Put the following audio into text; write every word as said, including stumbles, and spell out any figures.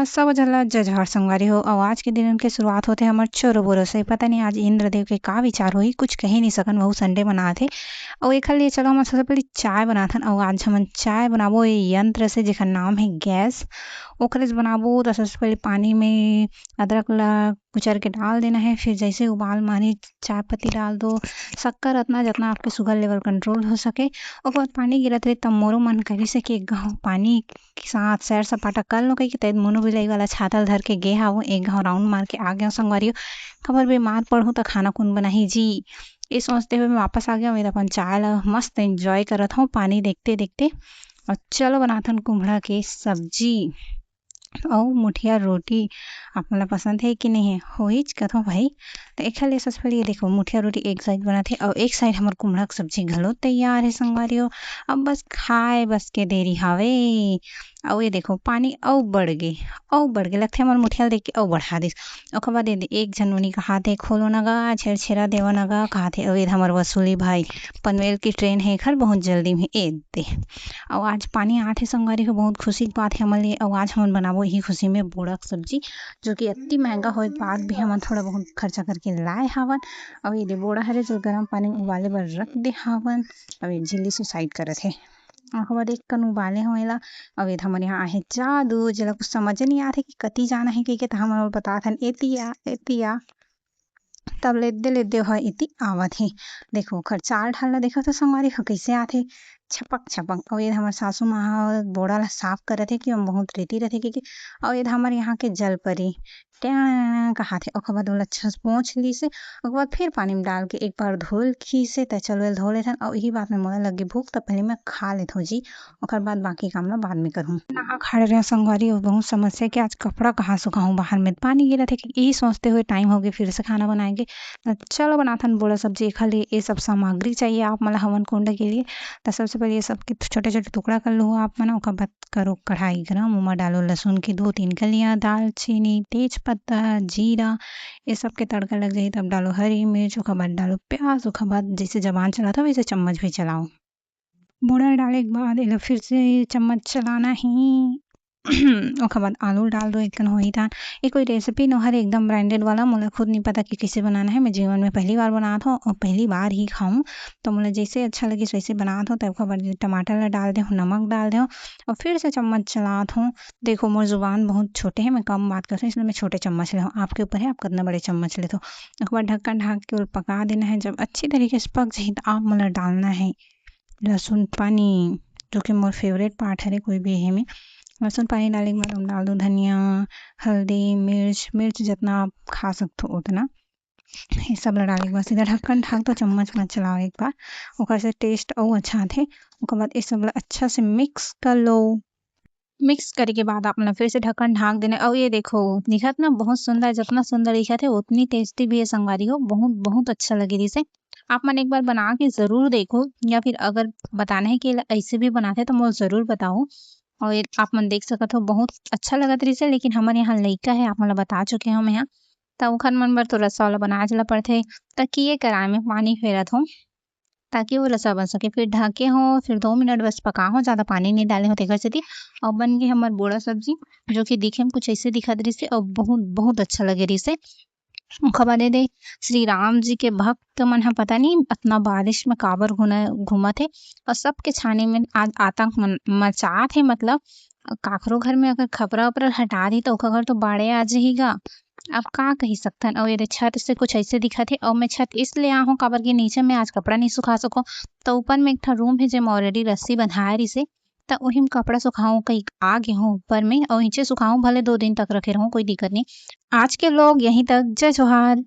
सब झन ला जय जोहार संगवारी हो। अउ आज के दिन के शुरुआत होथे हमर चोरो बोरो से। पता नहीं आज इंद्रदेव के का विचार होही, कुछ कही नहीं सकन, वहू संडे मनात हे। अउ एखर लिए चलो हमन सबसे पहले चाय बनाथन। अउ आज हमन चाय बनाबो ये यंत्र से, जेकर नाम है गैस। ओकरे से बनाबो त सबसे पहले पानी में अदरक ला कुचर के डाल देना है। फिर जैसे उबाल मारे, चाय पत्ती डाल दो, शक्कर अतना जतना आपके शुगर लेवल कंट्रोल हो सके। ओकर बाद पानी गिरत रही, तब मोरो मन करिस हे कि एक घाव पानी के साथ सैर सपाटा कर लो, कहिके तैं मोनो बिलाई वाला छाता ल धर के गे हावों, एक घाव राउंड मार के आ गेंव संगवारी हो। काबर बीमार पड़हूं त खाना कोन बनाही जी। ये सोचते हुए मैं वापस आ गेंव। अपन चाय ला मस्त एंजॉय करत हूँ पानी देखते देखते। और चलो बनाथन कुम्हड़ा के सब्जी अउ मुठिया रोटी। आप मन ला पसंद है कि नहीं है? होहिच कथों भाई। तो एखर लिए सबसे पहले ये देखो, मुठिया रोटी एक साइड बनत हे अउ एक साइड हमर कुम्हड़ा के सब्जी घलो तैयार है संगवारी हो। अब बस खाए बस के देरी हावे। अउ ये देखो, पानी अउ बढ़ गे, अउ बढ़ गे, लगथे हमर मुठिया ल देख के अउ बढ़ा दिस। ओकर बाद ये दे-, एक झन नोनी कहाथे, "खोलो न गा, छेरछेरा देवा न गा," कहाथे। अउ ये हमर वसूली भाई, "पनवेल की ट्रेन है एखर, बहुत जल्दी में ए दे।" अउ आज पानी आत हे संगवारी हो, बहुत खुशी के बात है हमन लिए। अउ आज हमन बनाबो यही खुशी में बोड़ा के सब्जी, जो कि अति महंगा होए के बाद भी हमन थोड़ा बहुत खर्चा करके लाए हावन। अउ ये दे बोड़ा हरे, जो गरम पानी में उबाले बर रख दे हावन। अउ ये झिल्ली सुसाइड करत हे। ओकर बाद एक कन उबाले हों एला। अउ ये हमर यहाँ आहे जादू, जेला कुछ समझ नहीं आत हे कि कति जाना है कहिके, त हमन ओला बतात हन, "एती आ, एती आ।" तब लेदे लेदे ओह एती आवत हे। देखो, ओखर चाल ढाल ला देखत हो संगवारी हो, कइसे आथे, छपक छपक। अउ ये हमर सासू माँ ह बोड़ा ला साफ करत हे कि ओमा बहुत रेती रथे कहिके। अउ ये हमर यहाँ के जलपरी, "ट्यां" कहाथे। ओकर बाद ओला अच्छा से पोंछ लीस हे। ओकर बाद फिर पानी में डाल के एक बार धो खीस हे। त चलो एला धो लेथन। अउ यही बात में मोला लगे भूख, त पहले मैं खा लेथों जी, ओकर बाद बाकी काम ला बाद में करहूँ। नहा खाड़ रहे संगवारी, अउ बहुत समस्या कि आज कपड़ा कहाँ सुखाहूँ, बाहर में पानी गिरत हे। यही सोचते हुए टाइम हो गए फिर से खाना बनाएंगे। त चलो बनाथन बोड़ा सब्जी। एखर लिए ये सब सामग्री चाहिए आप मन ला हवन कुंड के लिए। त सबसे पहले ये सबके छोटे छोटे टुकड़ा कर लो आप मन। ओकर बाद करो कढ़ाई गरम, ओमा डालो लहसुन के दो तीन कलियाँ, दालचीनी, तेज पत्ता, जीरा, ये सब के तड़का लग जाही। तब डालो हरी मिर्च, ओकर बाद डालो प्याज, ओकर बाद जैसे जबान चलात हो वैसे चम्मच भी चलाओ। बोड़ा डाले के बाद एला फिर से चम्मच चलाना ही। ओकर बाद आलू डाल दो, एक कन होही तान। ये कोई रेसिपी नोहर, एकदम ब्रांडेड वाला, मोला खुद नहीं पता कि कैसे बनाना है। मैं जीवन में पहली बार बनात हूँ और पहली बार ही खाऊँ, तो मोला जैसे अच्छा लगिस वैसे बनात हूँ। तब ओकर बाद टमाटर ला डाल दे हूँ, नमक डाल दे हूँ और फिर से चम्मच चलात हूँ। देखो, मोर जुबान बहुत छोटे है, मैं कम बात करती हूँ, इसलिए मैं छोटे चम्मच ले हूँ। आपके ऊपर है आप कितना बड़े चम्मच लेते हो। ओकर बाद ढक्कन ढाक के ओला पका देना है। जब अच्छी तरीके से पक जाही, तो आप मोला डालना है लहसुन पानी, जो कि मोर फेवरेट पार्ट हरे कोई भी हे में। लहसुन पानी डाले के बाद हम डाल दो धनिया, हल्दी, मिर्च, मिर्च जितना आप खा सकते हो उतना। ये सब ला डाले के बाद सीधा ढक्कन ढाक दो, चम्मच मत चलाओ एक बार, ओकर से टेस्ट अउ अच्छा आथे। ओकर बाद ये सब ला अच्छा से मिक्स कर लो। मिक्स करे के बाद आप मन फिर से ढक्कन ढाक देना। अउ ये देखो, दिखत ना बहुत सुंदर, जितना सुंदर दिखत हे उतनी टेस्टी भी है संगवारी हो, बहुत बहुत अच्छा लगे रिहिसे। आप मन एक बार बना के जरूर देखो, या फिर अगर बताना है कि एला ऐसे भी बनाथे तो मोला जरूर बताओ। और ये आप मन देख सकत हो बहुत अच्छा लगत रिहिसे, लेकिन हमर यहाँ लइका है, आप मन ला बता चुके हो मैं यहाँ, त ओखर मन बर तो रसवा ला बनाए ला पड़थे। त किए कराए में पानी फेरत हो ताकि वो रसा बन सके। फिर ढके हो, फिर दो मिनट बस पका हो, ज्यादा पानी नहीं डाले हो तेकर सेती। और बन गई हमर बोड़ा सब्जी, जो कि दिखे में कुछ ऐसे दिखत रहिसे और बहुत बहुत अच्छा लगे रहिसे। ओखर बाद दे श्री राम जी के भक्त मन ह पता नहीं अतना बारिश में काबर घुना घूमत हे और सबके छानी में आज आतंक मन मचात हे। मतलब काकरो घर में अगर खपरा उपरा हटा दी तो ओकर घर तो बाढ़े आ जाही गा। अब का कही सकथन। अउ ये छत से कुछ ऐसे दिखत हे, अउ मैं छत इसलिए आहूँ काबर कि नीचे में आज कपड़ा नहीं सुखा सको। तो ऊपर में एक ठा रूम है जेमा ऑलरेडी रस्सी बंधाए रिसे, त उही में कपड़ा सुखाऊँ कही आ गे हूँ ऊपर में, अउ नीचे सुखाऊँ भले दो दिन तक रखे रहूँ, कोई दिक्कत नहीं। आज के लोग यहीं तक, जय जोहार।